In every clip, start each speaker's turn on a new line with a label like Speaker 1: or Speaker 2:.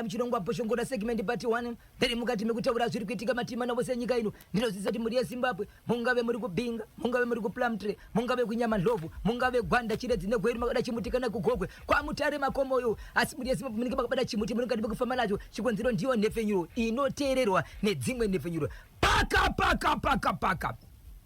Speaker 1: Muchirongwa Bhoshongora segment part 1 ndiri mukati mekutaura zviri kuitika matima navose nyika ino. Ndinozivisa kuti mhuri yeZimbabwe, mungave muri kuBinga, mungave muri kuPlumtree, mungave kuNyamandlovu, mungave Gwanda, Chiredzi neGweru, makabata chimuti kana kuGokwe, kwaMutare makomoyo. Asi mhuri yeZimbabwe munenge makabata chimuti muri mukati mekufamba nacho. Chikonzero ndiyo nhepfenyuro inoteererwa nedzimwe nhepfenyuro. Paka paka paka paka.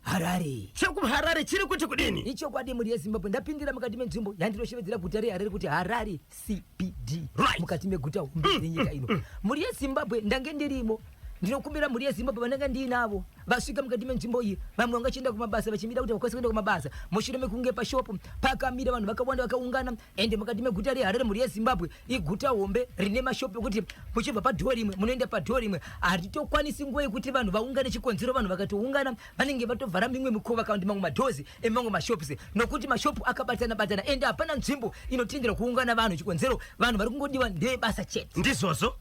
Speaker 1: Harare.
Speaker 2: ChekuHarare chiri kuti kudini?
Speaker 1: Ichokwadi mhuri yeZimbabwe, ndapindira mukati menzvimbo yandinoshevedzera guta reHarare kuti Harare CBD. Mukati meguta hombe renyika ino. Mhuri yeZimbabwe ndange ndirimo. Ndinokumbira mhuri yeZimbabwe vandanga ndiinavo vasvika mukati menzvimbo iyi, vamwe vanga vachienda kumabasa vachimira kuti vakwanise kuenda kumabasa mushure mekunge pashopu pakamira vanhu vakawanda vakaungana. Ende mukati meguta reHarare mhuri yeZimbabwe iguta hombe rine mashopu ekuti muchibva padhoo rimwe munoenda padhoo rimwe. Hatitokwanisi nguva yekuti vanhu vaungane, chikonzero vanhu vakatoungana vanenge vatovhara mimwe mikova kana kuti mamwe madhozi emamwe mashops, nokuti mashopu akabatana batana ende hapana nzvimbo inotendera kuungana vanhu. Chikonzero vanhu vari kungodiwa ndevebasa chete.
Speaker 2: Ndizvozvo.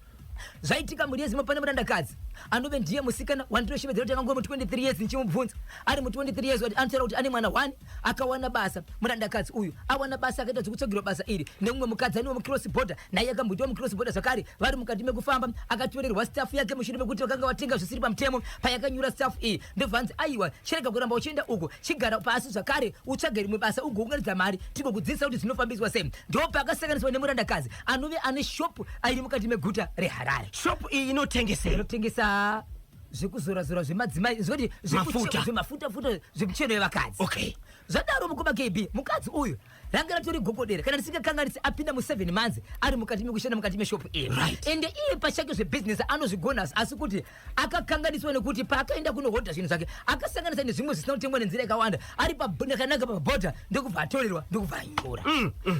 Speaker 1: Zvaitika mhuri yeZimbabwe, pane murandakadzi anove ndiye musikana wandinoshevedzera kuti akangova mu 23 years. Ndichimubvunza ari mu 23 years, anotaura kuti ane mwana 1 akawana basa. Murandakadzi uyu awana basa, akaita zvekutsvagirwa basa iri nemumwe mukadzi anewo mucross border, naye akamboitawo mucross border zvakare. Vari mukati mekufamba akatorerwa staff yake mushure mekuti vakanga vatenga zvisiri pamutemo. Payakanyura staff iyi, ndobva anzi aiwa, chirega kuramba uchienda uko, chigara pasi zvakare utsvage rimwe basa ugounganidza mari tigokudzidzisa kuti zvinofambiswa sei. Ndopaakasanganiswa nemurandakadzi anove ane shop airi mukati meguta reHarare.
Speaker 2: Shop iyi inotengesei?
Speaker 1: Inotengesa zvekuzorazora zvemadzimai, zvekuti
Speaker 2: Mafuta.
Speaker 1: Zvemafuta futa, zvemicheno yevakadzi. Zvadaro mukoma KB, mukadzi uyu ranga ratori gogodera, kana ndisingakanganisi apinda mu 7 months ari mukati mekushanda mukati meshopu iyi. Ende iye pachake zvebhizinesi anozvigona, asi kuti akakanganiswa nekuti paakaenda kunohodha zvinhu zvake akasanganisa nezvimwe zvisina kutengwa nenzira yakawanda, ari pakanaka pabhodha, ndokubva atorerwa, ndokubva anyura.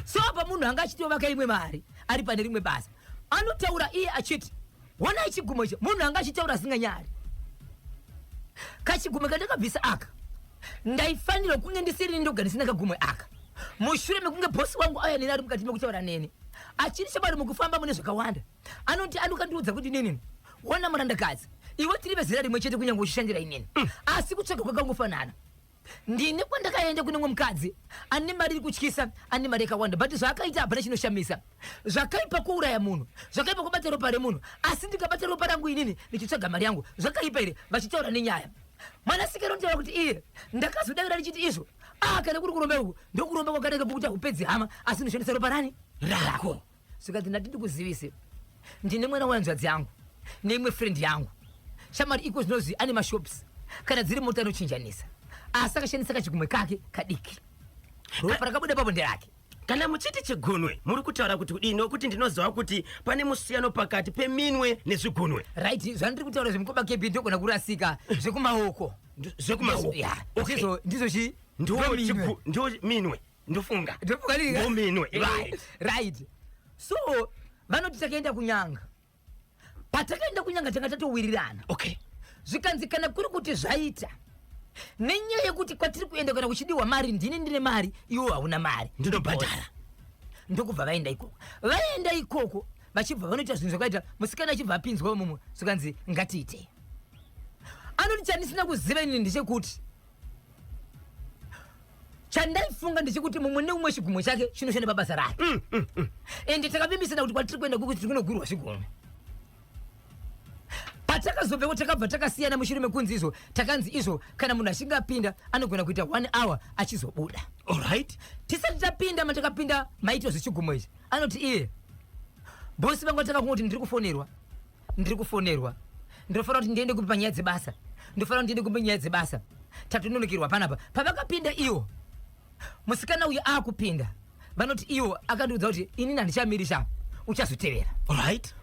Speaker 1: So apa munhu anga achitovaka imwe mari ari pane rimwe basa. Anotaura iye achiti, honai chigumo ichi, munhu anga achitaura asinganyari. Kachigumwe kandakabvisa aka, ndaifanirwa kunge ndisiri ndoga ndisina kagumwe aka. Mushure mekunge bhosi wangu auya neni, ari mukati mekutaura neni achiri shamwari, mukufamba mune zvakawanda, anoti anokandiudza kuti nini, wona murandakadzi iwe, tiri vezera rimwe chete kunyange uchishandira inini, asi kutsvaga kwakangofanana. Ndine kwandakaenda kune mumwe mukadzi ane mari iri kutyisa, ane mari yakawanda, but zvaakaita hapana chinoshamisa. Zvakaipa kuuraya munhu, zvakaipa kubata ropa remunhu, asi ndikabata ropa rangu inini ndichitsvaga mari yangu, zvakaipa here? Vachitaura nenyaya, mwanasikana unotaura kuti iye ndakazodavira ndichiti izvo, ah, kana kuri kuromba uku, ndokuromba kwakanaka pokuti haupedzi hama, asi unoshandisa ropa rani? Rako. Zvikanzi, ndati ndikuzivise, ndine mwana wehanzvadzi yangu neimwe friend yangu, shamwari iko zvinozvi ane mashops, kana dziri mota anochinjanisa, asi akashandisa kachigumwe kake kadiki, ropa rakabuda papo nderake.
Speaker 2: Kana muchiti chigunwe muri kutaura kuti kudini? Nokuti ndinoziva kuti pane musiyano pakati peminwe nezvigunwe.
Speaker 1: Right, zvandiri kutaura zvemukoma kepi, ndogona kurasika, zvekumaoko.
Speaker 2: Zvekumaoko.
Speaker 1: Yeah, ndizvo, ndizvo chi
Speaker 2: Ndo
Speaker 1: ndo minwe.
Speaker 2: Ndo minwe, ndofunga.
Speaker 1: Ndofunga ndini.
Speaker 2: Ndo minwe. Right.
Speaker 1: Right, so vanoti takaenda kunyanga. Patakaenda kunyanga tanga tatowirirana. Zvikanzi kana kuri kuti zvaita nenyaya yekuti kwatiri kuenda kana kuchidiwa mari, ndini ndine mari, iwo hauna mari,
Speaker 2: Ndinobhadhara.
Speaker 1: Ndokubva vaenda ikoko. Vaenda ikoko vachibva vanoita zvinhu zvakaita musikana achibva apinzwa mumwe, zvikanzi ngatiitei. Anoti chandisina kuziva inini ndechekuti chandaifunga ndechekuti mumwe neumwe chigumwe chake chinoshanda pabasa rake. Ende takavimbisana kuti kwatiri kuenda kuku tiri kunogurwa zvigumwe. Patakazobveko takabva takasiyana mushure mekunzi izvo takanzi izvo kana munhu achinge apinda anogona kuita 1 hour achizobuda. Tisati tapinda matakapinda maitwa zvechigumo ichi, anoti iye bhosi vangu takakungoti ndiri kufonerwa, ndiri kufonerwa, ndinofanira kuti ndiende kupi panyaya dzebasa, ndinofanira kuti ndiende kupi nyaya dzebasa, tatononokerwa panapa. Pavakapinda iwo musikana uyu akupinda, vanoti iwo akandiudza kuti inini handichamirisha, uchazotevera.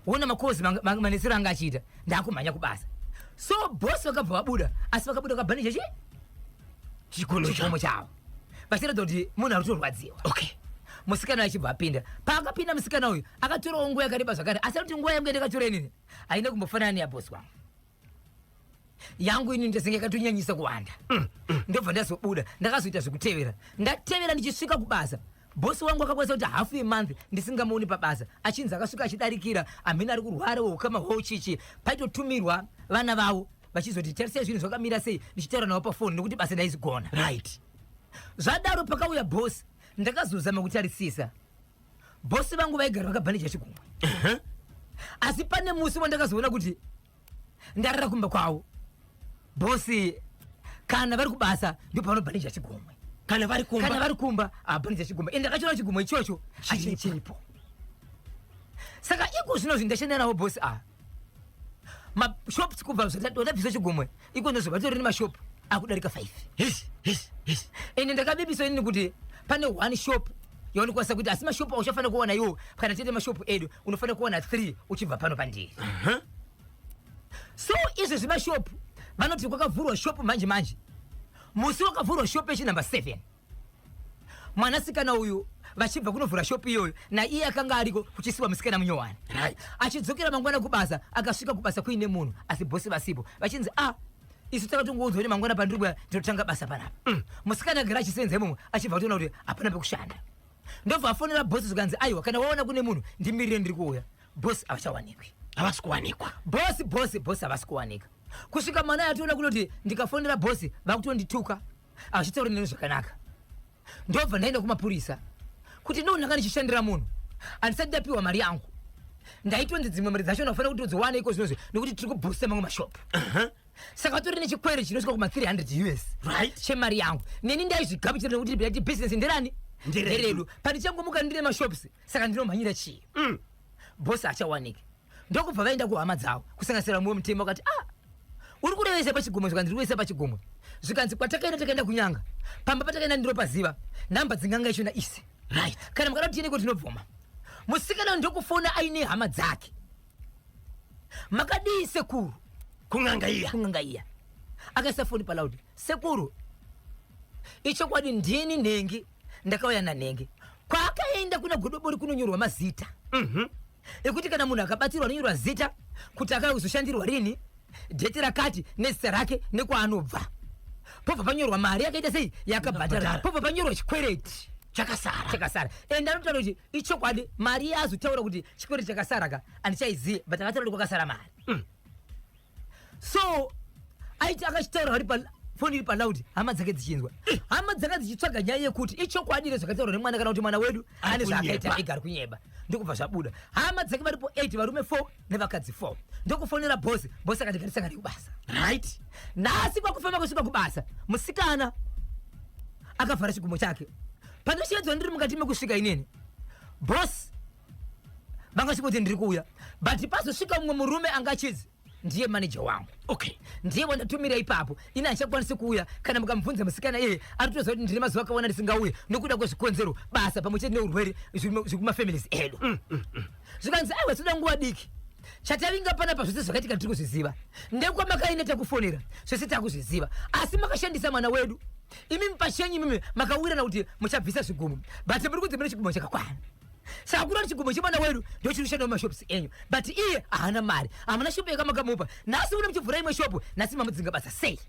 Speaker 1: Wona makozi manesero anga achiita, ndakumhanya kubasa. So bosi vakabva vabuda, asi vakabuda vakabhanisha chi
Speaker 2: Chigumo
Speaker 1: chikomo chavo vachiratidza kuti munhu ari kutorwadziwa. Musikana achibva apinda. Paakapinda musikana uyu akatorawo nguva yakareba zvakare, asi anoti nguva yangu yandakatora inini haina kumbofanana neyabhosi wangu. Yangu inini ndasenge yakatonyanyisa kuwanda. Ndobva ndazobuda, ndakazoita zvekutevera. Ndatevera ndichisvika kubasa, bhosi wangu akakwanisa kuti hafu yemonth ndisingamuoni pabasa, achinzi akasvika achidarikira, amhene ari kurwara, weukama hwavo chichi. Paitotumirwa vana vavo vachizoti tarisai zvinhu zvakamira sei, ndichitaura navo pafoni nekuti basa ndaizigona. Zvadaro pakauya bhosi, ndakazozama kutarisisa bhosi vangu vaigara vakabhanija chigumwe. Asi pane musi wandakazoona kuti ndarara kumba kwavo, bhosi kana vari kubasa ndopavanobhandija chigomwe.
Speaker 2: Kana vari kumba?
Speaker 1: Kana vari kumba abhandija chigomwe. Ende ndakachiona chigomwe ichocho achiripo. Saka iko zvino zvinhu ndashanda navo bhosi ava mashops kubva zvatabvisa chigomwe iko ndozvo vatori nemashop akudarika 5.
Speaker 2: Yes, yes, yes.
Speaker 1: Ende ndakabibiswa inini kuti pane one shop yaunokwanisa kuita, asi mashopu auchafanira kuwana iwo kana tiite mashopu edu unofanira kuwana 3 uchibva pano pandiri. So izvi zvemashopu vanoti kwakavhurwa shopu manje manje. Musi wakavhurwa shopu yechinumber 7, mwanasikana uyu vachibva kunovhura shopu iyoyo naiye akanga ariko, kuchisiwa musikana munyowani. Achidzokera mangwana kubasa, akasvika kubasa kuine munhu asi bhosi vasipo. Vachinzi, "A, isu takatongoudzwa kuti mangwana pandiri kuya ndinotanga basa panapa." Musikana agara achisenza imomo achibva kutoona kuti hapana pekushanda, ndobva afonera bhosi, zvikanzi, "Aiwa, kana waona kune munhu ndimirire, ndiri kuuya." Bhosi havachawanikwi.
Speaker 2: Havasi kuwanikwa.
Speaker 1: Bhosi, bhosi, bhosi havasi kuwanika. Kusvika mwana atoona kunoti ndikafonera bhosi vakutondituka, havachitauri neni zvakanaka. Ndobva ndaenda kumapurisa kuti no, ndanga ndichishandira munhu, handisati ndapiwa mari yangu. Ndaitonzi dzimwe mari dzacho ndafanira kuti udziwane iko zvinozvi nekuti tiri kubhusta mamwe mashopu. Saka tori nechikwere chinosvika kuma 300 US chemari yangu. Neni ndaizvigamuchira nekuti ndati bhizinesi nderani?
Speaker 2: Nderedu.
Speaker 1: Nderedu. Pandichangomuka ndine mashops, saka ndinomhanyira chii? Bhosi achawaniki. Ndokubva vaenda kuhama dzavo, kusanganisira mumwe mutemo, akati, "Ah, uri kurevesa pachigumwe?" Zvikanzi, "Ndiri kurevesa pachigumwe." Zvikanzi, "Kwatakaenda, takaenda kunyanga. Pamba patakaenda ndiropaziva nhamba dzinganga ichona isi. Kana mukada kuti tiendeko tinobvuma." Musikana ndokufona aine hama dzake, "Makadii sekuru?"
Speaker 2: Kun'anga iya?
Speaker 1: Kun'anga iya. Akaisa foni paloud, "Sekuru, ichokwadi ndini nhengi, ndakauya nanhengi." Kwaakaenda kuna godobori kunonyorwa mazita ekuti kana munhu akabatsirwa anonyorwa zita kuti akauya kuzoshandirwa rini, date rakati, nezita rake nekwaanobva. Pobva panyorwa mari yakaita sei yakabhadhara.
Speaker 2: Yakabhadhara.
Speaker 1: Pobva panyorwa chikwereti
Speaker 2: chakasara.
Speaker 1: Chakasara. Ende anotaura kuti ichokwadi mari yazotaura kuti chikwereti chakasara ka handichaizive, but akataura kuti kwakasara mari. So aiti akachitaura vari pafoni iri paloud, hama dzake dzichinzwa, hama dzanga dzichitsvaga nyaya yekuti ichokwadi here zvakataurwa nemwana kana kuti mwana wedu
Speaker 2: Ari
Speaker 1: ane zvaakaita
Speaker 2: kunyepa.
Speaker 1: ega ari kunyeba. Ndokubva zvabuda hama dzake varipo 8, varume 4 nevakadzi 4. Ndokufonera bhosi. Bhosi akati, "Ngatisangane kubasa." Nhasi kwakufamba kusvika kubasa, musikana akavhara chigumo chake. Pandosheedzwa ndiri mukati mekusvika inini, bosi vanga chingoti, "Ndiri kuuya," but pazosvika mumwe murume anga achidzi ndiye maneja wangu. Ndiye wandatumira ipapo, ini handichakwanisi kuuya. Kana mukamubvunza musikana iyeye ari kutoziva kuti ndine mazuva akawanda ndisingauye nokuda kwezvikonzero, basa pamwe chete neurwere zvekumafamilies edu. Zvikanzi, "Aiwa, tinoda nguva diki. Chatavinga panapa zvose zvakaitika tiri kuzviziva. Ndekwamakaenda takufonera, zvese takuzviziva, asi makashandisa mwana wedu. Imimi pachenyu imimi makawirana kuti muchabvisa zvigumo, but muri kunzi mune chigumo chakakwana. Saka kuri kuti chigumo chemwana wedu ndo chiri kushanda mumashops enyu, but iye haana mari, hamuna shopu yakamakamupa. Nhasi une muchivhura imwe shopu, nhasi mamudzinga basa sei?"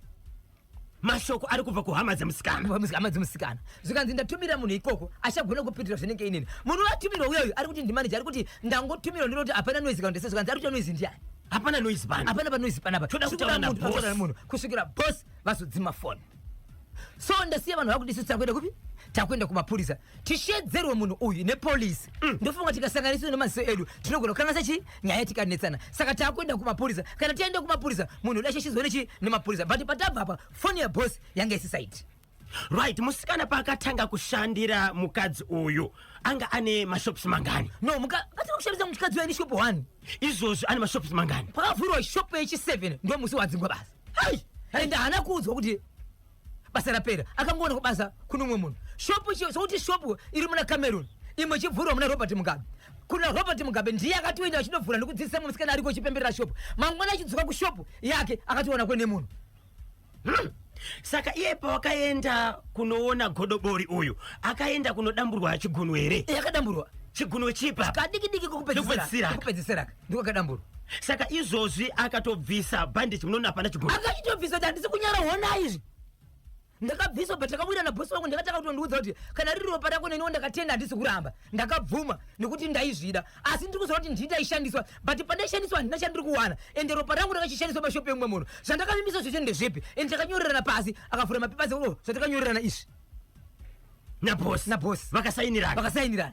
Speaker 2: Mashoko ari kubva kuhama dzemusikana.
Speaker 1: Hama dzemusikana. Zvikanzi, "Ndatumira munhu ikoko achagona kupindura zvinenge inini." Munhu watumirwa uyoyo ari kuti ndimanager, ari kuti, "Ndangotumirwa, ndinoti hapana noise kana ndese." Zvikanzi, "Ari kuita noise ndiani?"
Speaker 2: Hapana noise pano.
Speaker 1: Hapana panoise panapa.
Speaker 2: Toda
Speaker 1: Tiri
Speaker 2: kutaura
Speaker 1: kuda munhu,
Speaker 2: naboss.
Speaker 1: toda munhu kusvikira boss vazodzima foni. So ndasiya vanhu vakuti isusu takuenda kupi? Takuenda kumapurisa, tishedzerwe munhu uyu nepolisi. Ndofunga tikasanganiswa nemaziso edu tinogona kukanganisa chi nyaya tikanetsana. Saka takuenda kumapurisa. Kana tiende kumapurisa, munhu uda sheshedzwa nechi nemapurisa. But patabva apa foni yaboss yanga isisaiti.
Speaker 2: Right. Musikana paakatanga kushandira mukadzi uyu anga ane mashops mangani?
Speaker 1: No, katanga kushandisa mukadzi uyu ane shop 1.
Speaker 2: Izvozvi ane mashops mangani?
Speaker 1: Pakavhurwa shop yechi7 ndo musi wadzingwa basa.
Speaker 2: Hai!
Speaker 1: Ende haana kuudzwa kuti basa rapera. Akangoona kubasa kune umwe munhu. Shopu sokuti shopu iri muna Cameron, imwe ichivhurwa muna Robert Mugabe. Kuna Robert Mugabe ndiye akatoenda achinovhura nekudzidzisa mumwe musikana ariko achipemberera shopu. Mangwana achidzoka kushopu yake akatoona kwene munhu.
Speaker 2: Saka iye pawakaenda kunoona godobori uyu akaenda kunodamburwa chigunwe here?
Speaker 1: Yakadamburwa.
Speaker 2: Chigunwe chipa?
Speaker 1: Kadiki diki.
Speaker 2: Kokupedzisira.
Speaker 1: Kokupedzisira ndiko kadamburwa.
Speaker 2: Saka izvozvi akatobvisa bandage, munoona hapana chigunwe.
Speaker 1: Akachitobvisa kuti, "Handisi kunyara, hona izvi ndakabviswa." But takawira nabhosi wangu, ndakatanga kutondiudza kuti kana riri ropa rako neniwo ndakatenda, handisi kuramba, ndakabvuma nekuti ndaizvida, asi ndiri kuziva kuti ndini ndaishandiswa, but pandaishandiswa handina chandiri kuwana. Ende ropa rangu rakachishandiswa mashopu emumwe munhu. Zvandakavimbiswa zvese ndezvipi? Ende takanyorerana pasi. Akavhura mapepa, oh, zvatakanyorerana izvi.
Speaker 2: Nabhosi?
Speaker 1: Nabhosi.
Speaker 2: Vakasainirana?
Speaker 1: Vakasainirana.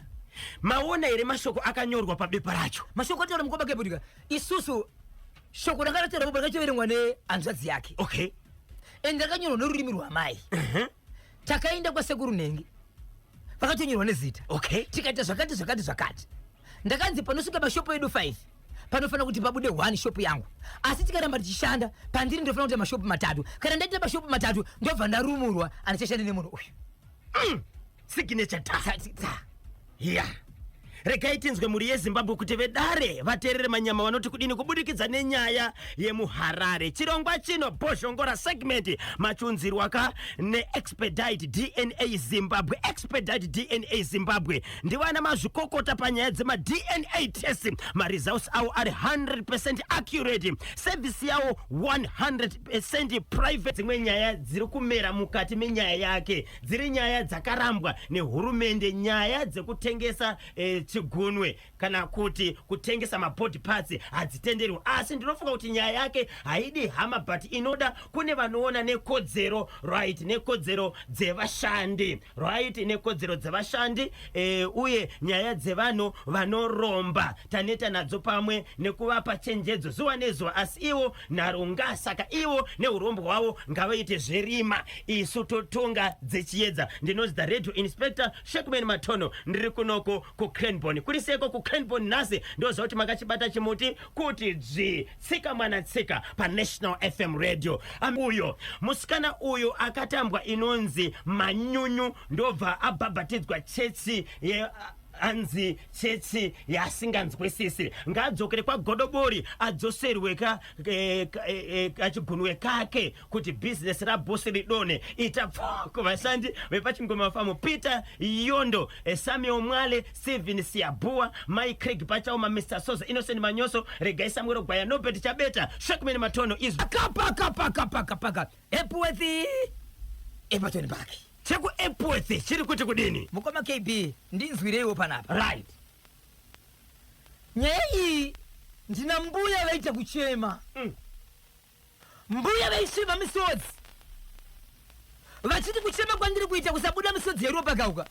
Speaker 2: Maona here mashoko akanyorwa pabepa racho?
Speaker 1: Mashoko ataura mukoma kebutika, isusu shoko ranga rataura bopa rakachoverengwa nehanzvadzi yake. Ende rakanyorwa nerurimi rwamai. Takaenda kwasekuru Nhengi, vakatonyorwa nezita. Tikaita zvakati zvakati zvakati. Ndakanzi panosvika mashopu edu 5 panofanira kuti pabude 1 shopu yangu, asi tikaramba tichishanda pandiri ndofanira kuita mashopu 3. Kana ndaita mashopu 3 ndobva ndarumurwa, handichashandi nemunhu uyu.
Speaker 2: Signature ta.
Speaker 1: Ta.
Speaker 2: Ya, regai tinzwe mhuri yeZimbabwe kuti vedare vateerere manyama vanoti kudini kubudikidza nenyaya yemuHarare. Chirongwa chino Bhozhongora segment machunzirwa ka neExpedite DNA Zimbabwe. Expedite DNA Zimbabwe ndivana mazvikokota panyaya dzemaDNA test. Maresults avo ari 100% accurate, service yavo 100% private. Dzimwe nyaya dziri kumera mukati menyaya yake dziri nyaya dzakarambwa nehurumende, nyaya dzekutengesa chigunwe kana kuti kutengesa mabody parts hadzitenderwi. Asi ndinofunga kuti nyaya yake haidi hama, but inoda kune vanoona nekodzero, right, nekodzero dzevashandi, right, nekodzero dzevashandi, uye nyaya dzevanhu vanoromba taneta nadzo, pamwe nekuvapa chenjedzo zuva nezuva, asi ivo nharunga. Saka ivo neurombo hwavo ngavaite zverima, isu totonga dzechiedza. Ndinonzi the Radio Inspector Shekman Matono, ndiri kunoko kuCranborne. Kuri seko kuCranborne nhasi? Ndoziva kuti makachibata chimuti kuti dzvi. Tsika mwana tsika paNational FM Radio. Uyo musikana uyu akatambwa inonzi manyunyu, ndobva abhabhatidzwa chechi ye anzi chechi yasinganzwisisi. Ngaadzokere kwaGodobori, adzoserwe ka kachigunwe kake kuti bhizinesi rabhosi ridone. Ita pfo kuvashandi vepachingoma famu: Peter Yondo, Samuel Mwale, Stephen Siabua, Mai Craig Pachauma, Mr Soza, Innocent Manyoso, Regai Samuel Gwaya, Nobert Chabeta. Shakman Matono izvi.
Speaker 1: Paka paka paka paka, Epworth, Eperton Park.
Speaker 2: ChekuEpworth chiri kuti kudini?
Speaker 1: Mukoma KB, ndinzwireiwo panapa.
Speaker 2: Right.
Speaker 1: Nyaya iyi, ndina mbuya vaita kuchema. Mbuya vaisviva misodzi vachiti kuchema kwandiri kuita kusabuda misodzi yeropa kauka,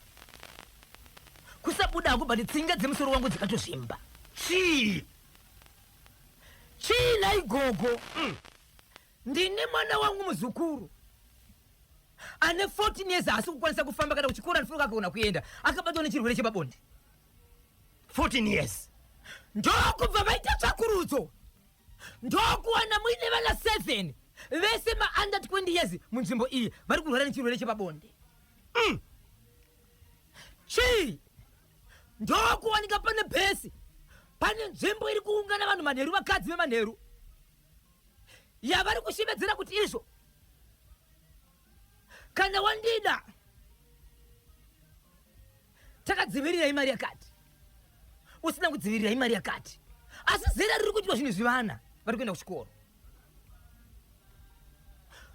Speaker 1: kusabuda hako, but tsinga dzemusoro wangu dzakatozvimba.
Speaker 2: Chii?
Speaker 1: Chii naigogo? Ndine mwana wangu muzukuru ane 14 years, haasi kukwanisa kufamba kana kuchikoro anofanira akagona kuenda, akabatwa nechirwere chepabonde.
Speaker 2: 14 years.
Speaker 1: Ndokubva vaita tsvakurudzo, ndokuwana muine vana 7 vese maunder 20 years munzvimbo iyi vari kurwara nechirwere chepabonde. Chii? Ndokuwanika pane bhesi, pane nzvimbo iri kuungana vanhu manheru, vakadzi vemanheru, yavari kushevedzera kuti izvo kana wandida takadzivirira imari yakati, usina kudzivirira imari yakati. Asi zera riri kuitwa zvinhu zvivana vari kuenda kuchikoro.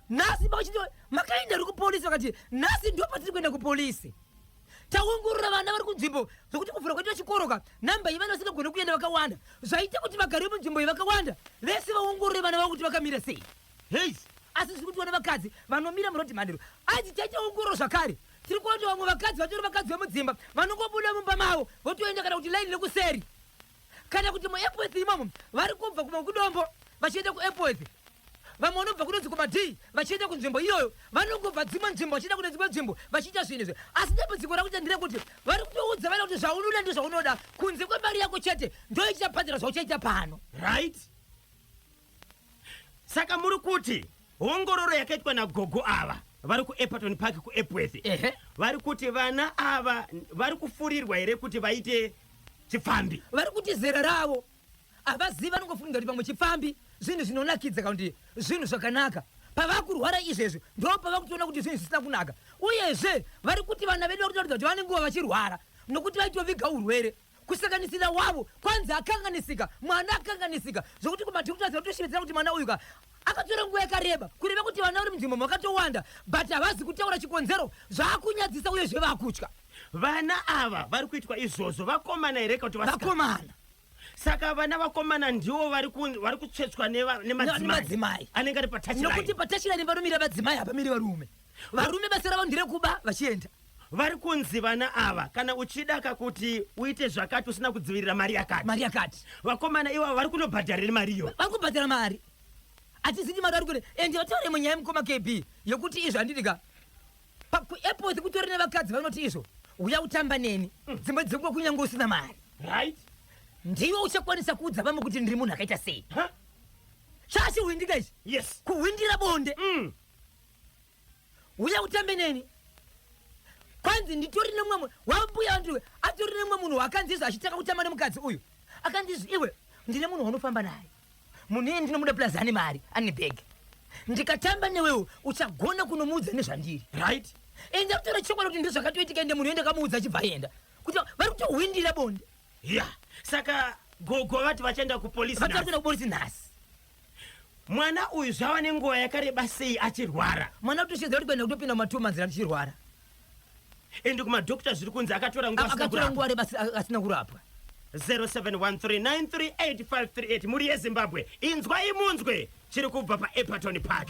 Speaker 1: Nhasi vachiti makaenda ri kupolisi, vakati nhasi ndo patiri kuenda kupolisi, taongorora vana vari kunzvimbo zvokuti kuvhura kwaitwa chikoro ka, namba yevana vasingagoni kuenda vakawanda, zvaita kuti vagari vemunzvimbo iyi vakawanda vese vaongorore vana vavo kuti vakamira sei.
Speaker 2: Hei.
Speaker 1: Asi zviri kutiona vakadzi vanomira murodhi manheru aiti taita ongororo zvakare, tiri kuona kuti vamwe vakadzi vatori vakadzi vemudzimba vanongobuda mumba mavo votoenda, kana kuti laini rekuseri, kana kuti muEpworth imomo vari kubva kumwe kuDombo vachienda kuEpworth, vamwe vanobva kunonzi kumadii vachienda kunzvimbo iyoyo, vanongobva dzimwe nzvimbo vachienda kune dzimwe nzvimbo vachiita zvinhu izvi. Asi dambudziko rakuita nderekuti vari kutoudza vana kuti zvaunoda ndezvaunoda, kunze kwemari yako chete ndoichabhadhara zvauchaita pano.
Speaker 2: Right, saka muri kuti ongororo yakaitwa nagogo ava vari kuEperton Park kuEpworth, vari kuti vana ava vari kufurirwa here kuti vaite chipfambi?
Speaker 1: Vari kuti zera ravo havazivi, vanongofunga kuti pamwe chipfambi zvinhu zvinonakidza kana kuti zvinhu zvakanaka. Pavakurwara izvezvi ndo pavakutoona kuti zvinhu zvisina kunaka. Uyezve vari kuti vana vedu vari kutaridza kuti vane nguva vachirwara, nokuti vaitoviga urwere kusanganisira wavo kwanzi akanganisika, mwana akanganisika zvokuti kumadhokota vatoshividzira kuti mwana uyu ka akatora nguva yakareba, kureva kuti vana vari munzvimbo makatowanda, but havazi kutaura chikonzero. Zvaakunyadzisa uyezve vaakutya.
Speaker 2: Vana ava vari kuitwa izvozvo vakomana here kana kuti vasikana?
Speaker 1: Vakomana.
Speaker 2: Saka vana vakomana ndivo vari kutsvetswa nemadzimai
Speaker 1: nemadzimai
Speaker 2: anenge ari patouchline.
Speaker 1: Nokuti patouchline vanomira vadzimai, hapamiri varume. Varume basa ravo nderekuba vachienda.
Speaker 2: Vari kunzi vana ava, kana uchida kakuti uite zvakati usina kudzivirira mari yakati,
Speaker 1: mari yakati,
Speaker 2: vakomana ivavo vari kunobhadharira mari iyo.
Speaker 1: Vari kubhadhara mari, hatizidi mari vari kune. Ende vataure munyaya, mukoma KB, yekuti izvo handidika kuairport kutori nevakadzi vanoti izvo, uya utamba neni dzimwe dzenguva kunyange usina mari. Ndiwe uchakwanisa kuudza vamwe kuti ndiri munhu akaita sei.
Speaker 2: Ha?
Speaker 1: Chachihwindika ichi. Kuhwindira bonde. Uya utambe neni. Kwanzi nditori nemumwe wambuya vandiwe atori nemumwe munhu wakanzi izvo achitanga kutamba nemukadzi uyu, akanzi izvo, iwe, ndine munhu waunofamba naye, munhu iye ndinomuda, plus ane mari, ane bhegi, ndikatamba newewo uchagona kunomuudza nezvandiri. Ende akutora chokwadi kuti ndizvakatoitika. Ende munhu ende akamuudza achibva aenda, kuti vari kutohwindira bonde.
Speaker 2: Ya, saka gogo vati vachaenda kupolisi
Speaker 1: Vatari
Speaker 2: nhasi.
Speaker 1: kuenda kupolisi nhasi.
Speaker 2: Mwana uyu zvava nenguva yakareba sei achirwara?
Speaker 1: Mwana kutoshedza kuti kuenda kutopinda muma2 months achirwara.
Speaker 2: Ende kumadhokta zviri kunzi akatora nguva asina
Speaker 1: Akatora
Speaker 2: kurapwa.
Speaker 1: nguva reba asina kurapwa.
Speaker 2: 0713938538. Mhuri yeZimbabwe, inzwai munzwe chiri kubva paEpaton Park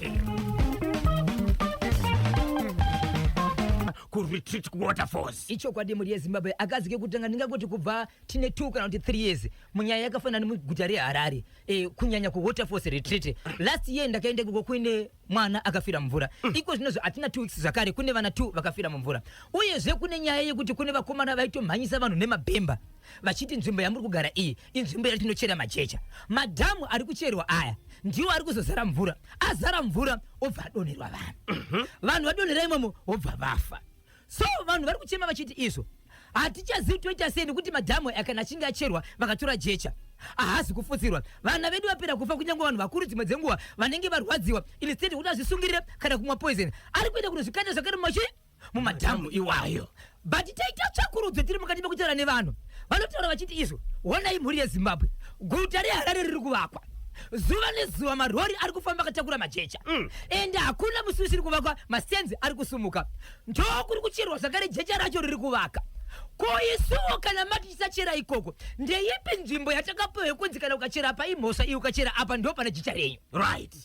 Speaker 2: kuretreat kuWaterfalls.
Speaker 1: Ichokwadi, mhuri yeZimbabwe, akazi kekutanga ndingangoti kubva tine 2 kana kuti 3 years munyaya yakafanana nemuguta reHarare, kunyanya kuWaterfalls Retreat. Last year ndakaenda ikoko kuine mwana akafira mumvura. Iko zvinozvo hatina 2 weeks zvakare kune vana 2 vakafira mumvura. Uyezve kune nyaya yekuti kune vakomana vaitomhanyisa vanhu nemabhemba vachiti nzvimbo yamuri kugara iyi inzvimbo yatinochera majecha. Madhamu ari kucherwa aya ndiwo ari kuzozara mvura. Azara mvura, obva adonherwa vanhu. Vanhu vadonhera imomo, wobva vafa. So vanhu vari kuchema vachiti izvo hatichazivi toita sei, nekuti madhamu aya kana achinge acherwa vakatora jecha haasi kufutsirwa. Vana vedu vapera kufa, kunyange vanhu vakuru dzimwe dzenguva vanenge varwadziwa, instead kuti azvisungirire kana kumwa poison, ari kuenda kunozvikanda zvakare mumachi mumadhamu iwayo. But taita tsvakurudzo tiri mukati mekutaura nevanhu, vanotaura vachiti izvo, honai mhuri yeZimbabwe, guta reHarare riri kuvakwa zuva nezuva, marori ari kufamba akatakura majecha, ende hakuna musi usiri kuvakwa. Masenzi ari kusumuka, ndokuri kucherwa zvakare jecha racho riri kuvaka. Ko isuwo kana mati tisachera ikoko, ndeipi nzvimbo yatakapiwa yekunzi kana ukachera apa imhosva, iyi ukachera apa ndo pane jecha renyu?
Speaker 2: Right,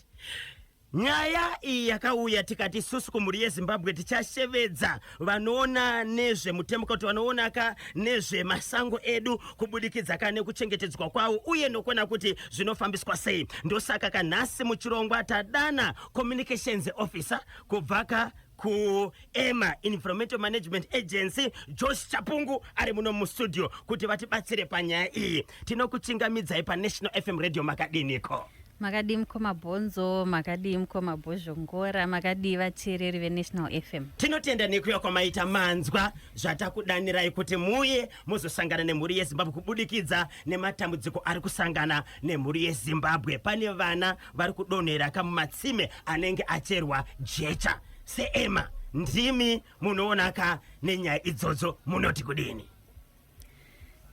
Speaker 2: nyaya iyi yakauya, tikati isusu kumhuri yeZimbabwe tichashevedza vanoona nezvemutemo, kuti vanoona ka nezvemasango edu kubudikidza ka nekuchengetedzwa kwawo uye nokuona kuti zvinofambiswa sei. Ndosaka kanhasi muchirongwa tadana communications officer kubva ka kuEMA, Environmental Management Agency, Josh Chapungu, ari muno mustudio kuti vatibatsire panyaya iyi. Tinokuchingamidzai paNational FM Radio. Makadiniko?
Speaker 3: Makadii mukoma Bhonzo? Makadii mukoma Bhozhongora? Makadii vateereri veNational FM?
Speaker 2: Tinotenda nekuya kwamaita. Manzwa zvatakudanirai kuti muye muzosangana nemhuri yeZimbabwe kubudikidza nematambudziko ari kusangana nemhuri yeZimbabwe. Pane vana vari kudonhera kamumatsime anenge acherwa jecha. SeEMA, ndimi munoonaka nenyaya idzodzo, munoti kudini?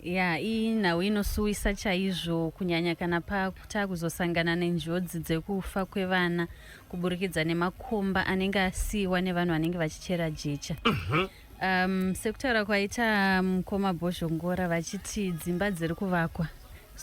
Speaker 3: Ya, iyi nhau inosuwisa chaizvo, kunyanya kana patakuzosangana nenjodzi dzekufa kwevana kuburikidza nemakomba anenge asiyiwa nevanhu vanenge vachichera jecha. Sekutaura kwaita mukoma Bhozhongora vachiti dzimba dziri kuvakwa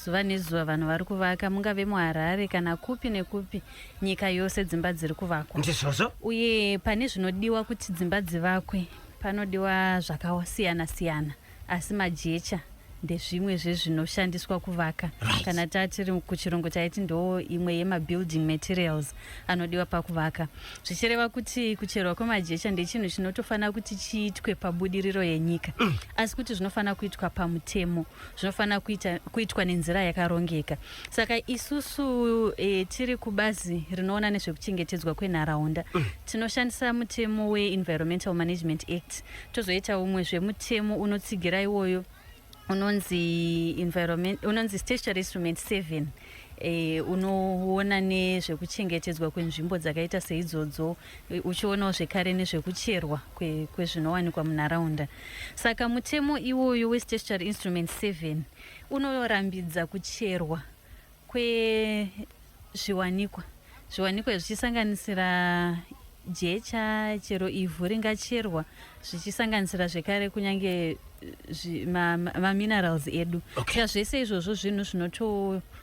Speaker 3: zuva nezuva, vanhu vari kuvaka, mungave muHarare kana kupi nekupi, nyika yose dzimba dziri kuvakwa.
Speaker 2: Ndizvozvo.
Speaker 3: Uye pane zvinodiwa kuti dzimba dzivakwe, panodiwa zvakasiyana siyana, asi majecha ndezvimwe zvezvinoshandiswa kuvaka. Kana tatiri kuchirungu taiti ndo imwe yemabuilding materials anodiwa pakuvaka, zvichireva kuti kucherwa kwemajecha ndechinhu chinotofanira kuti chiitwe pabudiriro yenyika, asi kuti zvinofanira kuitwa pamutemo, zvinofanira kuitwa nenzira yakarongeka. Saka isusu tiri kubazi rinoona nezvekuchengetedzwa kwenharaunda, tinoshandisa mutemo weEnvironmental Management Act, tozoita umwe zvemutemo unotsigira iwoyo unonzi environment, unonzi Statutory Instrument 7, unoona nezvekuchengetedzwa kwenzvimbo dzakaita seidzodzo, uchionawo zvekare nezvekucherwa kwezvinowanikwa munharaunda. Saka mutemo iwoyo weStatutory Instrument 7 unorambidza kucherwa kwezviwanikwa, zviwanikwa zvichisanganisira Jecha, chero ivhu ringacherwa, zvichisanganisira zvekare kunyange maminerals edu. Saka zvese izvozvo zvinhu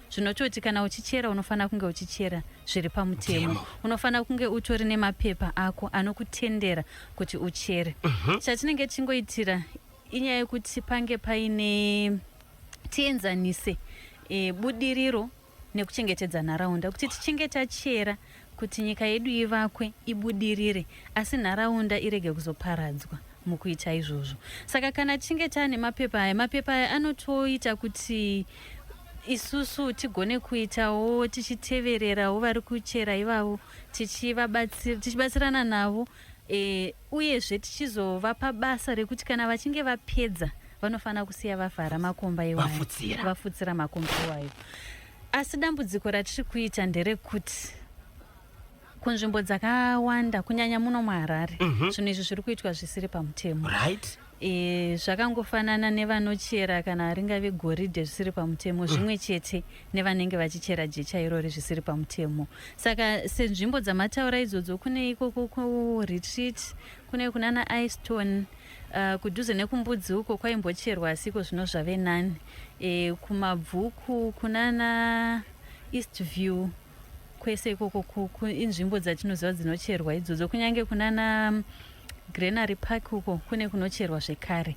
Speaker 3: zvinototi kana uchichera unofanira kunge uchichera zviri pamutemo.
Speaker 2: Mutemo.
Speaker 3: Unofanira kunge utori nemapepa ako anokutendera kuti uchere. Chatinenge tichingoitira inyaya yekuti pange paine tienzanise budiriro nekuchengetedza nharaunda, kuti tichinge tachera kuti nyika yedu ivakwe ibudirire, asi nharaunda irege kuzoparadzwa mukuita izvozvo. Saka kana tichinge taane mapepa aya, mapepa aya anotoita kuti isusu tigone kuitawo tichitevererawo vari kuchera ivavo, tichibatsirana navo, uyezve tichizovapa basa rekuti kana vachinge vapedza vanofanira kusiya vavhara makomba iwayo,
Speaker 2: Vafutsira.
Speaker 3: Vafutsira makomba iwayo. Asi dambudziko ratiri kuita nderekuti kunzvimbo dzakawanda, kunyanya muno muHarare, zvinhu izvi zviri kuitwa zvisiri pamutemo. Zvakangofanana nevanochera kana ringave goridhe zvisiri pamutemo, zvimwe chete nevanenge vachichera jecha irori zvisiri pamutemo. Saka senzvimbo dzamataura idzodzo, kune ikoko kuRetreat, kune kunana Iston, kudhuze nekuMbudzi uko kwaimbocherwa, asi iko zvino zvave nani. Kumabvuku kunana East View, kwese ikoko inzvimbo dzatinoziva dzinocherwa idzodzo. Kunyange kunana Granary Park uko kune kunocherwa zvekare.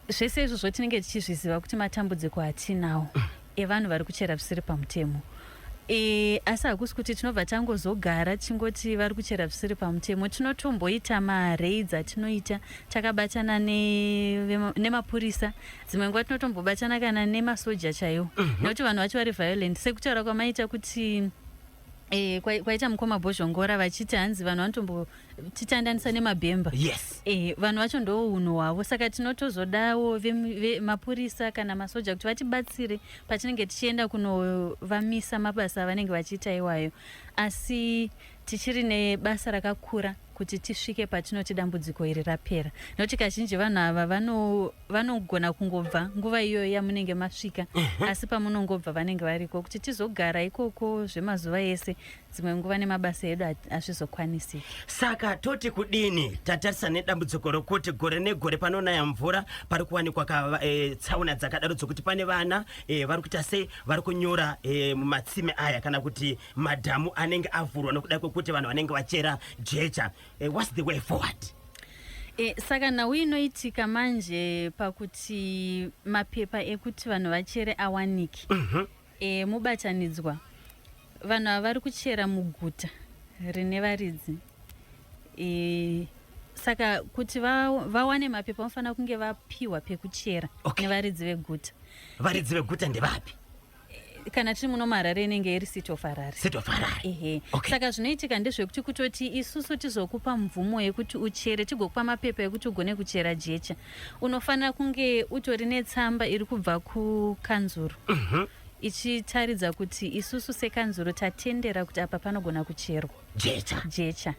Speaker 3: Zvese izvozvo tinenge tichizviziva kuti matambudziko atinawo evanhu vari kuchera zvisiri pamutemo. Asi hakusi kuti tinobva tangozogara tichingoti vari kuchera zvisiri pamutemo. Tinotomboita maraids atinoita takabatana nemapurisa. Dzimwe nguva tinotombobatana kana nemasoja chaiwo, nekuti vanhu vacho vari violent, sekutaura kwamaita kuti kwaita mukoma Bhozhongora vachiti hanzi vanhu vanotombotitandanisa nemabhemba. Vanhu vacho ndo unhu hwavo, saka tinotozodawo mapurisa kana masoja kuti vatibatsire patinenge tichienda kunovamisa mabasa avanenge vachiita iwayo. Asi tichiri nebasa rakakura kuti tisvike patinoti dambudziko iri rapera, nokuti kazhinji vanhu ava vanogona kungobva nguva iyoyo yamunenge masvika, asi pamunongobva vanenge variko. Kuti tizogara ikoko zvemazuva ese, dzimwe nguva nemabasa edu hazvizokwanisiki.
Speaker 2: Saka toti kudini tatarisa nedambudziko rokuti gore negore panonaya mvura pari kuwanikwa tsaona dzakadaro, dzokuti pane vana vari kuita sei, vari kunyura mumatsime aya kana kuti madhamu anenge avhurwa nokuda kwekuti vanhu vanenge vachera jecha? What's the way forward?
Speaker 3: Saka nhau inoitika manje pakuti mapepa ekuti vanhu vachere awaniki, mubatanidzwa vanhu ava vari kuchera muguta rine varidzi. Saka kuti vawane mapepa vanofanira kunge vapiwa pekuchera nevaridzi veguta.
Speaker 2: Varidzi veguta ndevapi?
Speaker 3: Kana tiri muno muHarare, inenge iri City of Harare.
Speaker 2: City of Harare.
Speaker 3: Ehe. Saka zvinoitika ndezvekuti kutoti isusu tizokupa mvumo yekuti uchere, tigokupa mapepa ekuti ugone kuchera jecha, unofanira kunge utori netsamba iri kubva kukanzuru ichitaridza kuti isusu sekanzuru tatendera kuti apa panogona kucherwa
Speaker 2: jecha.
Speaker 3: Jecha.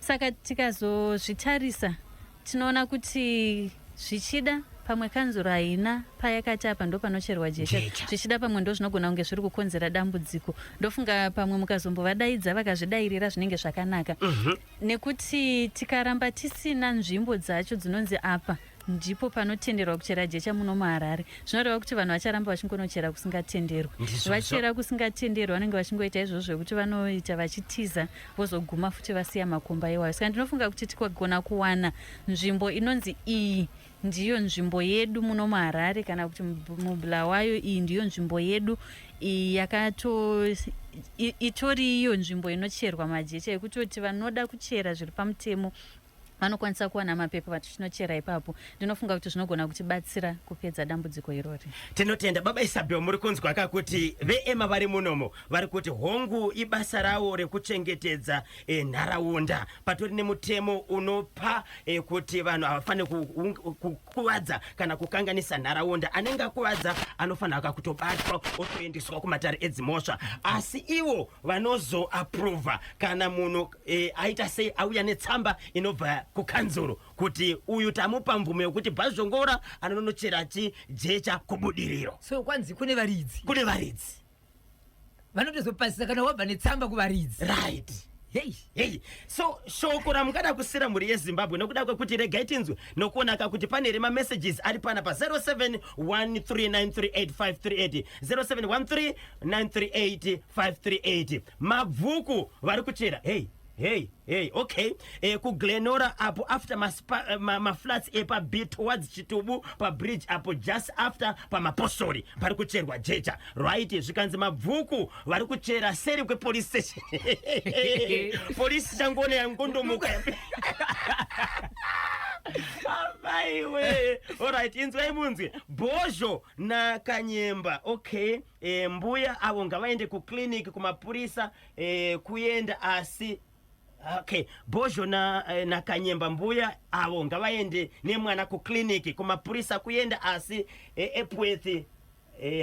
Speaker 3: Saka tikazozvitarisa tinoona kuti zvichida pamwe kanzuro haina payakati apa ndo panocherwa jecha.
Speaker 2: Jecha.
Speaker 3: Zvichida pamwe ndo zvinogona kunge zviri kukonzera dambudziko. Ndofunga pamwe mukazombovadaidza vakazvidairira zvinenge zvakanaka, nekuti tikaramba tisina nzvimbo dzacho dzinonzi apa ndipo panotenderwa kuchera jecha muno muHarare, zvinoreva kuti vanhu vacharamba vachingonochera kusingatenderwi.
Speaker 2: Ndizvozvo.
Speaker 3: Vachera kusingatenderwi, vanenge vachingoita izvozvo zvekuti vanoita vachitiza, vozoguma futi vasiya makomba iwayo. Saka ndinofunga kuti tikagona kuwana nzvimbo inonzi iyi ndiyo nzvimbo yedu muno muHarare kana kuti muBulawayo, iyi ndiyo nzvimbo yedu iyi yakato itori iyo nzvimbo inocherwa majecha, ekutoti vanoda kuchera zviri pamutemo vanokwanisa kuwana mapepa vachinochera ipapo, ndinofunga kuti zvinogona kutibatsira kupedza dambudziko irori.
Speaker 2: Tinotenda, baba Isabel. Muri kunzwa kakuti veEMA vari munomo vari kuti hongu, ibasa ravo rekuchengetedza nharaunda. Patori nemutemo unopa kuti vanhu havafaniri kukuvadza kana kukanganisa nharaunda. Anenge akuvadza anofanira kakutobatwa otoendeswa kumatare edzimhosva, asi ivo vanozoapprova kana munhu aita sei, auya netsamba inobva kukanzuro kuti uyu tamupa mvumo yokuti Bhazhongora anonochera chijecha kuBudiriro.
Speaker 1: So kwanzi kune varidzi.
Speaker 2: Kune varidzi.
Speaker 1: Vanotozopasisa kana wabva netsamba kuvaridzi. Hei.
Speaker 2: Hei, so shoko ramungada kusira mhuri yeZimbabwe nokuda kwekuti regai tinzwe nokuonaka kuti pane here mamessages ari pana pa 0713938538, 0713938538. Mabvuku vari kuchera. Hei hei hei, okay. KuGlenora apo, after maflats ma epa B towards Chitubu, pabridge apo, just after pamapostori, pari kucherwa jecha, right? Zvikanzi Mabvuku vari kuchera seri kwepolice station. Polisi changone yangondomuka. Amaiwe, alright, inzwai munzwe Bhozho naKanyemba. Okay, mbuya avo ngavaende kuclinic, kumapurisa kuenda asi. Okay, Bhozho naKanyemba, mbuya avo ngavaende nemwana kuclinic, kumapurisa kuenda asi Epworth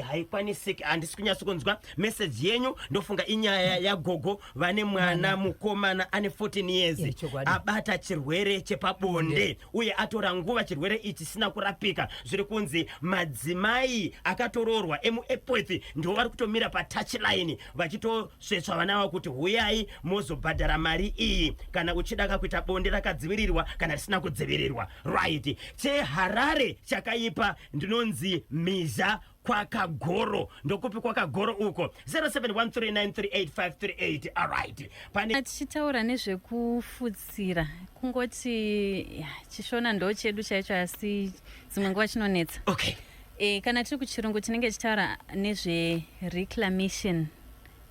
Speaker 2: haikwanisiki. Handisi kunyatso kunzwa meseji yenyu. Ndofunga inyaya yagogo vane mwana mukomana ane 14 years.
Speaker 1: Chokwadi.
Speaker 2: Abata chirwere chepabonde uye atora nguva chirwere ichi chisina kurapika. Zviri kunzi madzimai akatoroorwa emuEpworth ndivo vari kutomira patouchline vachitosvetsva vana vavo kuti huyai mozobhadhara mari iyi kana uchida kuita bonde rakadzivirirwa kana risina kudzivirirwa, right? CheHarare chakaipa. Ndinonzi Mhiza kwaKagoro. Ndokupi kwaKagoro uko? 0713938538. Alright, pane
Speaker 3: Tichitaura nezvekufutsira, kungoti ya, chiShona ndo chedu chaicho, asi dzimwe nguva chinonetsa. Kana tiri kuchirungu tinenge tichitaura nezvereclamation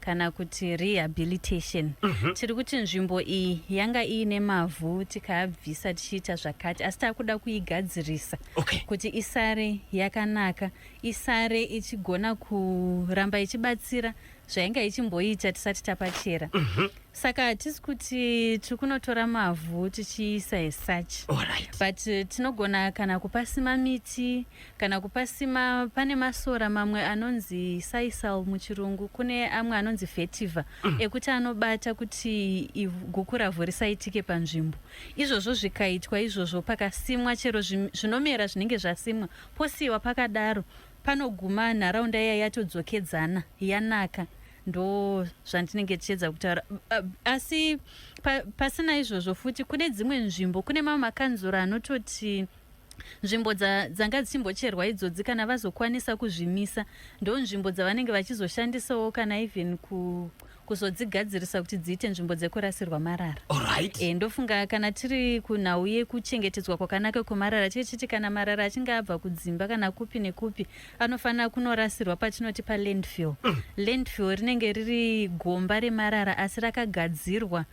Speaker 3: kana kuti rehabilitation. Tiri kuti nzvimbo iyi yanga iine mavhu, tikaabvisa tichiita zvakati, asi taakuda kuigadzirisa kuti isare yakanaka, isare ichigona kuramba ichibatsira zvainga ichimboita tisati tapachera. Saka hatisi kuti tiri kunotora mavhu tichiisa as such, but tinogona kana kupasima miti, kana kupasima, pane masora mamwe anonzi sisal muchirungu, kune amwe anonzi vetiver, ekuti anobata kuti gukuravhu risaitike panzvimbo. Izvozvo zvikaitwa izvozvo, pakasimwa chero zvinomera zvinenge zvasimwa, posiyiwa pakadaro, panoguma nharaunda iya yatodzokedzana, yanaka. Ndo zvandinenge tichiedza kutaura. Asi pasina izvozvo futi, kune dzimwe nzvimbo, kune mamwe makanzuro anototi nzvimbo dzanga dzichimbocherwa idzodzi, kana vazokwanisa kuzvimisa, ndo nzvimbo dzavanenge vachizoshandisawo kana even kuzodzigadzirisa kuti dziite nzvimbo dzekurasirwa marara. Ndofunga kana tiri kunhau yekuchengetedzwa kwakanaka kwemarara, tichiti kana marara achinge abva kudzimba kana kupi nekupi, anofanira kunorasirwa patinoti palandfill. Landfill rinenge riri gomba remarara, asi rakagadzirwa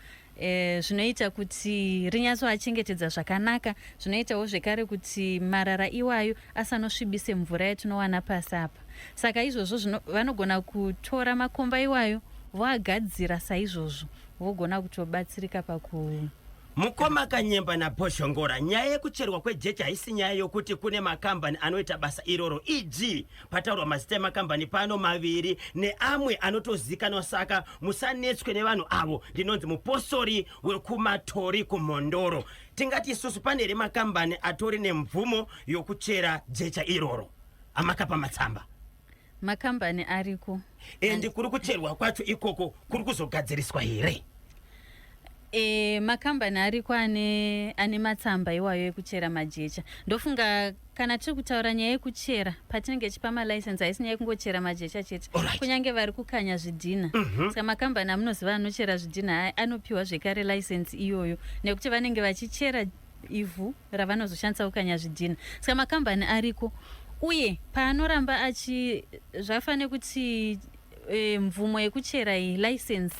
Speaker 3: zvinoita kuti rinyatsoachengetedza zvakanaka, zvinoitawo zvekare kuti marara iwayo asanosvibise mvura yatinowana pasi apa. Saka izvozvo vanogona kutora makomba iwayo, voagadzira saizvozvo, vogona kutobatsirika paku
Speaker 2: Mukoma Kanyemba naBhoshongora, nyaya yekucherwa kwejecha haisi nyaya yokuti kune makambani anoita basa iroro, eg pataurwa mazita emakambani pano maviri neamwe anotozikanwa, saka musanetswe nevanhu avo. Ndinonzi Mupostori wekuMatori kuMhondoro. Tingati isusu pane here makambani atori nemvumo yokuchera jecha iroro amakapa matsamba?
Speaker 3: Makambani ariko.
Speaker 2: Endi kuri kucherwa kwacho ikoko kuri kuzogadziriswa here?
Speaker 3: Makambani ariko ane matsamba iwayo ekuchera majecha. Ndofunga kana tiri kutaura nyaya yekuchera, patinenge tichipa malicense, haisi nyaya yekungochera majecha chete. Kunyange vari kukanya zvidhina. Saka makambani amunoziva anochera zvidhina anopiwa zvekare license iyoyo, nekuti vanenge vachichera ivhu ravanozoshandisa kukanya zvidhina. Saka makambani ariko, uye paanoramba achi zvafanira kuti mvumo yekuchera iyi, license,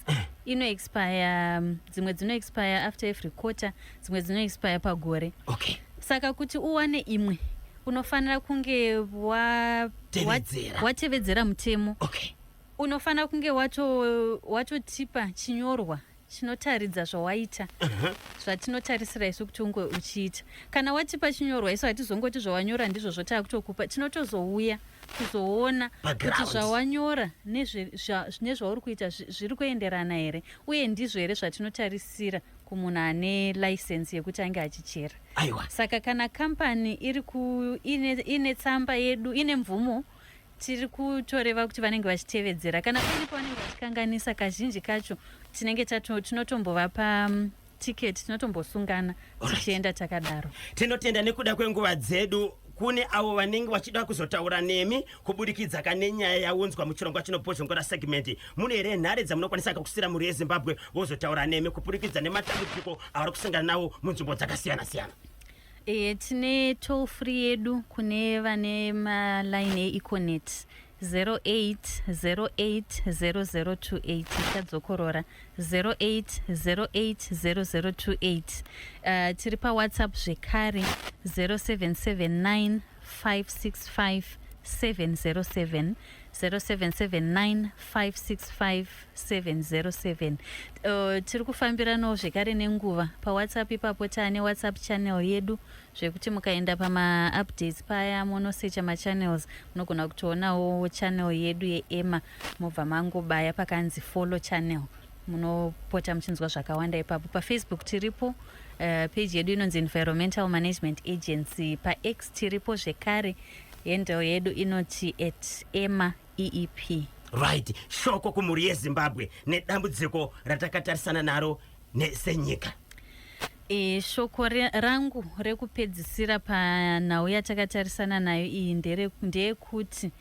Speaker 3: inoexpire. Dzimwe dzinoexpire after every quarter, dzimwe dzinoexpire pagore. Saka kuti uwane imwe, unofanira kunge
Speaker 2: Tevedzera.
Speaker 3: Watevedzera mutemo. Unofanira kunge watotipa chinyorwa chinotaridza zvawaita, zvatinotarisira isu kuti unge uchiita. Kana watipa chinyorwa, isu hatizongoti zvawanyora ndizvo zvotakutokupa. Tinotozouya kuzoona kuti
Speaker 2: Paground.
Speaker 3: zvawanyora nezvauri kuita zviri kuenderana here, uye ndizvo here zvatinotarisira kumunhu ane license yekuti ange achichera. Saka kana kambani iri ku ine tsamba yedu, ine mvumo. Tiri kutoreva kuti vanenge vachitevedzera. Kana paine pavanenge vachikanganisa, kazhinji kacho tinenge tinotombovapa tiketi, tinotombosungana tichienda takadaro.
Speaker 2: Tinotenda nekuda kwenguva dzedu. Kune avo vanenge vachida kuzotaura nemi kubudikidza kane nyaya yaunzwa muchirongwa chinobhozhongora segment, mune here nhare dzamunokwanisa kakusira mhuri yeZimbabwe vozotaura nemi kubudikidza nematambudziko avari kusangana nawo munzvimbo dzakasiyana-siyana?
Speaker 3: Tine toll free yedu kune vane maline eEconet, 08080028. Ichadzokorora, 08080028. Tiri paWhatsApp zvekare, 0779 565 707, 0779 565 707. Tiri kufambiranawo zvekare nenguva paWhatsApp ipapo. Taane WhatsApp channel yedu, zvekuti mukaenda pamaupdates paya munosecha machannels, munogona kutoonawo channel yedu yeEMA, mobva mangobaya pakanzi "follow channel", munopota muchinzwa zvakawanda ipapo. PaFacebook tiripo, page yedu inonzi Environmental Management Agency. PaX tiripo zvekare, handle yedu inoti @EMAEEP.
Speaker 2: Right, shoko kumhuri yeZimbabwe nedambudziko ratakatarisana naro senyika.
Speaker 3: Shoko rangu rekupedzisira panhau yatakatarisana nayo iyi ndeyekuti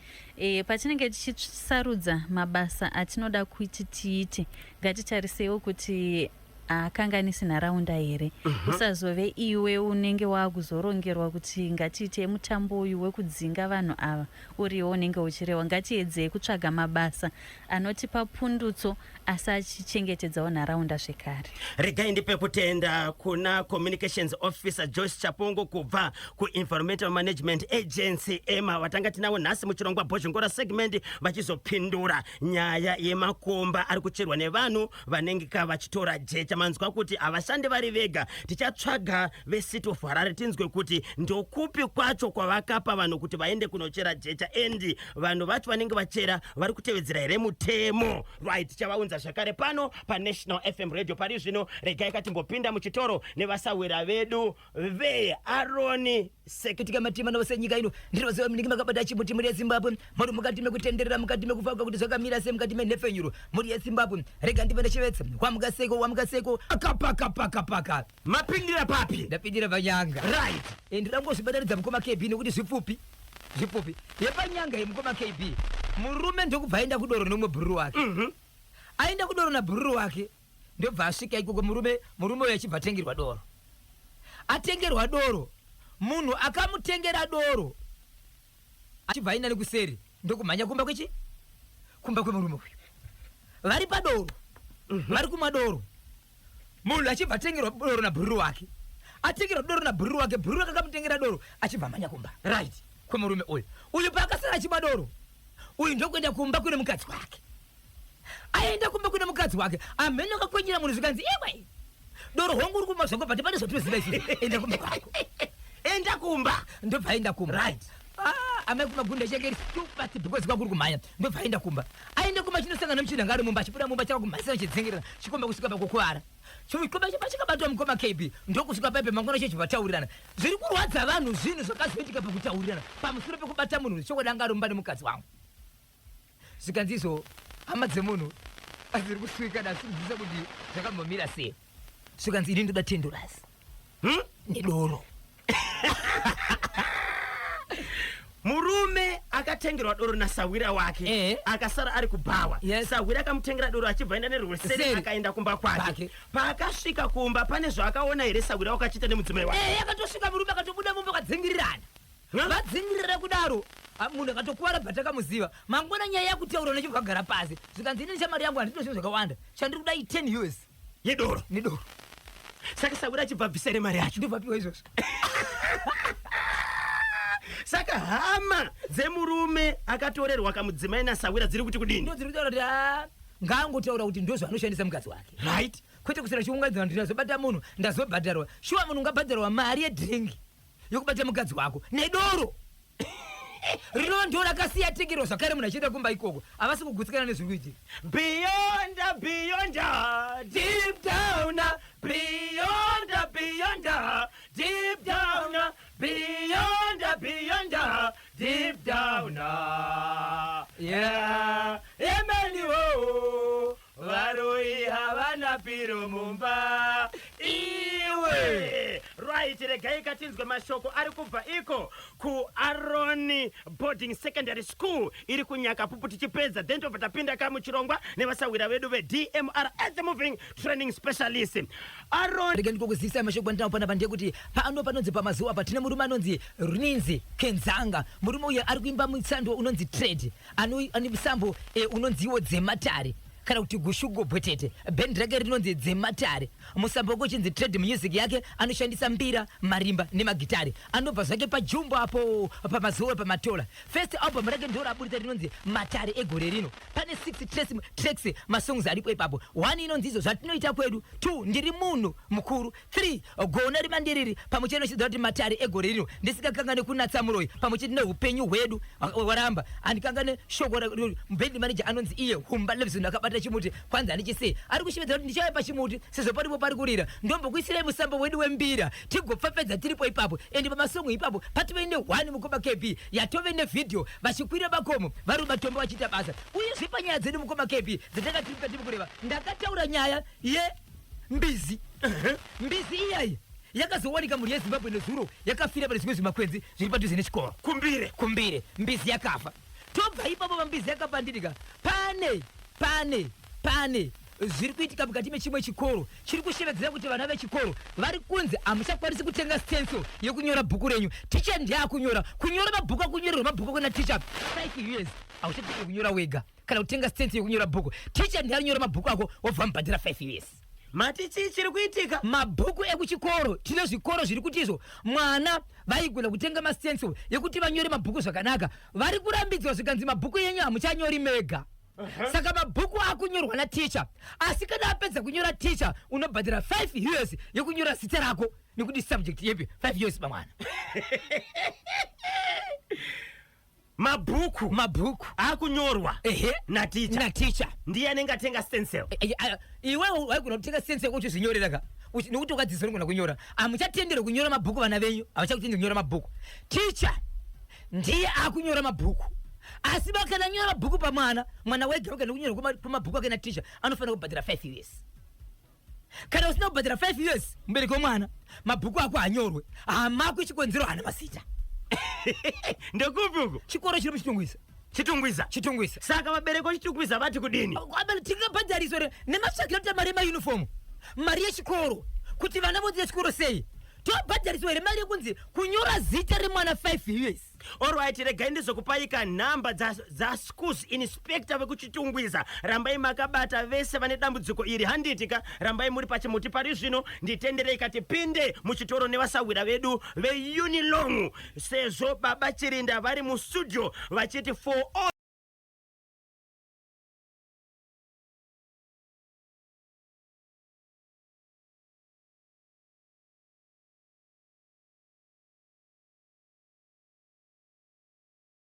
Speaker 3: patinenge tichisarudza mabasa atinoda kuti tiite, ngatitarisewo kuti haakanganisi nharaunda here. Usazove iwe unenge waakuzorongerwa kuti ngatiitei mutambo uyu wekudzinga vanhu ava, uriwo unenge uchirewa. Ngatiedzei kutsvaga mabasa anotipa pundutso asi achichengetedzawo nharaunda zvekare.
Speaker 2: Regai ndipe kutenda kuna communications officer Joyce Chapongo kubva kuEnvironmental Management Agency, EMA, vatanga tinavo nhasi muchirongwa Bhozhongora segment, vachizopindura nyaya yemakomba ari kucherwa nevanhu vanenge ka vachitora jecha. Manzwa kuti havashandi vari vega. Tichatsvaga veCity of Harare tinzwe kuti ndokupi kwacho kwavakapa vanhu kuti vaende kunochera jecha, and vanhu vacho vanenge vachera vari kutevedzera here mutemo. Right, tichavaunza zvakare pano paNational FM Radio. Pari zvino regai katimbopinda muchitoro nevasawira vedu veAroni.
Speaker 1: Sekutika matima navo senyika ino, ndinoziva munenge makabata chimuti, mhuri yeZimbabwe. Muri mukati mekutenderera, mukati mekufamba, kuti zvakamira sei mukati menhepfenyuro, mhuri yeZimbabwe. Rega ndive nechivetse. Wamukaseko, wamukaseko, akapakapakapaka.
Speaker 2: Mapindira papi?
Speaker 1: Ndapindira panyanga. Ndoda kungozvibatanidza, mukoma KB, nekuti zvipfupi zvipfupi. Yepanyanga yemukoma KB, murume ndokubva aenda kudoro nomwe bhururu wake. Aenda kudoro nabhururu wake, ndobva asvika ikoko, murume uyo achibva atengerwa doro. Atengerwa doro, munhu akamutengera doro achibva aenda nekuseri, ndokumhanya kumba kwechi kumba kwemurume uyu. Vari padoro, vari kumwa doro, munhu achibva atengerwa doro nabhururu wake. Atengerwa doro nabhururu wake, bhururu wake akamutengera doro, achibva amhanya kumba kwemurume uyu. Uyu paakasara achimwa doro, uyu ndokuenda kumba kune mukadzi wake. Aenda kumba kune mukadzi wake, amhene akakwenyera munhu, zvikanzi, "Iwe, doro hongu uri kumwa zvako, but pane zvatoziva isusu, enda kumba kwako."
Speaker 2: Enda kumba.
Speaker 1: Ndobva aenda kumba. Ah, amai kumagunda chenge iri too fast because kwakuri kumhanya. Ndobva aenda kumba. Aenda kumba, chinosangana nemuchinda anga ari mumba. Achibuda mumba, chakakumhanyisa chidzingira chikomba kusvika pakukuvara. Chikomba chakabatwa, mukoma KB, ndokusvika paipe. Mangwana checho vataurirana zviri kurwadza vanhu, zvinhu zvakazoitika pakutaurirana pamusoro pekubata munhu. Chokwadi anga ari mumba nemukadzi wangu. Zvikanzi izvo hama dzemunhu adziri kusvika ndasirudzisa kuti zvakambomira sei. Zvikanzi, "Ini ndoda $10 nedoro."
Speaker 2: Murume akatengerwa doro nasawira wake, akasara ari kubhawa. Sawira akamutengera doro, achibva enda nerweseri,
Speaker 1: Seri.
Speaker 2: akaenda kumba kwake.
Speaker 1: Kwake.
Speaker 2: Paakasvika kumba, pane zvaakaona here sawira wakachiita nemudzimai wake?
Speaker 1: Akatosvika murume akatobuda mumba, akadzingirirana.
Speaker 2: Huh?
Speaker 1: Vadzingirirana kudaro, ah, munhu akatokuvara, bvatakamuziva. Mangwana nyaya yakutaura nechibva kugara pasi, zvikanzi, "Inini shamari yangu handito zvinhu zvakawanda, chandiri kuda i10 US
Speaker 2: yedoro."
Speaker 1: Nedoro.
Speaker 2: Saka sawira achibva abvisa here mari yacho?
Speaker 1: Ndobva piwa izvozvo.
Speaker 2: Saka hama dzemurume akatorerwa kamudzimai nasawira dziri kuti kudini?
Speaker 1: Ndo dziri kutaura kuti, "Ah, ngaangotaura kuti ndo zvaanoshandisa mukadzi wake, kwete kusira chiunganidzwa ndinazobata munhu, ndazobhadharwa." Shuwa, munhu ungabhadharwa mari yedrink yokubata mukadzi wako nedoro rinova ndo rakasiya tengerwa zvakare munhu achienda kumba ikoko? Havasi kugutsikana nezviri kuitika.
Speaker 2: Beyond, beyond, deep down, beyond, beyond, deep down, beyond, beyond, deep down. Ya, emeniwo varoi havana piro mumba iwe. Right, regai katinzwe mashoko ari kubva iko kuAron Boarding Secondary School iri kuNyakapupu. Tichipedza then tobva tapinda kamuchirongwa nevasawira vedu veDMR Earth Moving Training Specialist Aron.
Speaker 1: Rega ndikokuzivisa mashoko andinawo panapa ndeyekuti pano panonzi pamazuva apa tine murume anonzi Rinzi Kenzanga. Murume uyu ari kuimba mutsando unonzi Trade, ane musambo unonziwo Dzematare kana kuti Gushugo Bwetete. Bhendi rake rinonzi Dzematare, musambo wake uchinzi Trade. Music yake anoshandisa mbira, marimba nemagitari. Anobva zvake pajumbo apo pamazuva pamatola. First album rake ndo raburitsa rinonzi Matare Egore Rino. Pane 6 tracks, masongs aripo ipapo. One inonzi Izvo Zvatinoita Kwedu, two Ndiri Munhu Mukuru, three Gona Rimandiriri, pamwe chete nochidzira kuti Matare Egore Rino, ndisikakangane Kunatsa Muroyi, pamwe chete neUpenyu Hwedu Waramba. Handikangane shoko band manager anonzi iye Humba Levison, akabata chimuti kwanzi handichisei ari kushevedzera kuti ndichauya pachimuti sezvo paripo pari kurira. Ndombokuisirai musambo wedu wembira tigopfapfedza tiripo ipapo. Ende pamasongo ipapo patove ne1 mukoma KB yatove nevhidhiyo vachikwira makomo vari mumatombo vachiita basa. Uyezve panyaya dzedu, mukoma KB, dzatanga tiri mukati mekureva, ndakataura nyaya yembizi. Mbizi iyayi yakazowanika mhuri yeZimbabwe nezuro yakafira pane zvimwe zvimakwenzi zviri padhuze nechikoro.
Speaker 2: Kumbire.
Speaker 1: Kumbire mbizi yakafa. Tobva ipapo pambizi yakapandirika, pane zviri kuitika mukati mechimwe chikoro chiri kushevedzera kuti vana vechikoro vari kunzi hamuchakwanisi kutenga stencil yekunyora bhuku renyu, ticha ndiakunyora. Kunyora mabhuku, akunyorerwa mabhuku kuna ticha 5 years, hauchatiki kunyora wega kana kutenga stencil yekunyora bhuku. Ticha ndianyora mabhuku ako, wobva mubhadhira 5 years.
Speaker 2: Mati chii chiri kuitika?
Speaker 1: Mabhuku ekuchikoro, tine zvikoro zviri kuti izvo mwana vaigona kutenga mastencil yekuti vanyore mabhuku zvakanaka, vari kurambidzwa zvikanzi mabhuku yenyu hamuchanyori mega. Saka mabhuku akunyorwa naticha, asi kana apedza kunyora ticha unobhadhira 5 years yekunyora zita rako nekuti subject yepi, 5 years pamwana.
Speaker 2: Mabhuku
Speaker 1: Mabhuku
Speaker 2: akunyorwa
Speaker 1: ehe
Speaker 2: naticha.
Speaker 1: Naticha.
Speaker 2: Ndiye anenge atenga stencil.
Speaker 1: Iwe waigona kutenga stencil yekuti uzvinyorera ka, nekuti ukadzidza unogona kunyora. Hamuchatenderwi kunyora mabhuku, vana venyu havachakutenderi kunyora mabhuku, ticha ndiye akunyora mabhuku. Asi kana nyora mabhuku pamwana, mwana wega wega nekunyorwa kwemabhuku ake naticha anofanira kubhadhira 5 years. Kana usina kubhadhira 5 years, mubereki womwana, mabhuku ako hanyorwe hamako, chikonzero hana mazita.
Speaker 2: Ndekupi uku?
Speaker 1: Chikoro chiri muChitungwiza.
Speaker 2: Chitungwiza.
Speaker 1: Chitungwiza.
Speaker 2: Saka vabereki vaChitungwiza vati kudini?
Speaker 1: Tingabhadhariswa here nematsvakiro kuita mari yemayunifomu, mari yechikoro, kuti vana vodzidza chikoro sei? Tobhadhariswa here mari yekunzi kunyora zita remwana 5 years?
Speaker 2: Alright, regai ndizokupaika nhamba dzaschools inspector vekuChitungwiza. Rambai makabata vese vane dambudziko iri, handitika? Rambai muri pachimuti. Pari zvino nditenderei katipinde muchitoro nevasawira vedu veUnilong, sezvo baba Chirinda vari mustudio vachiti for all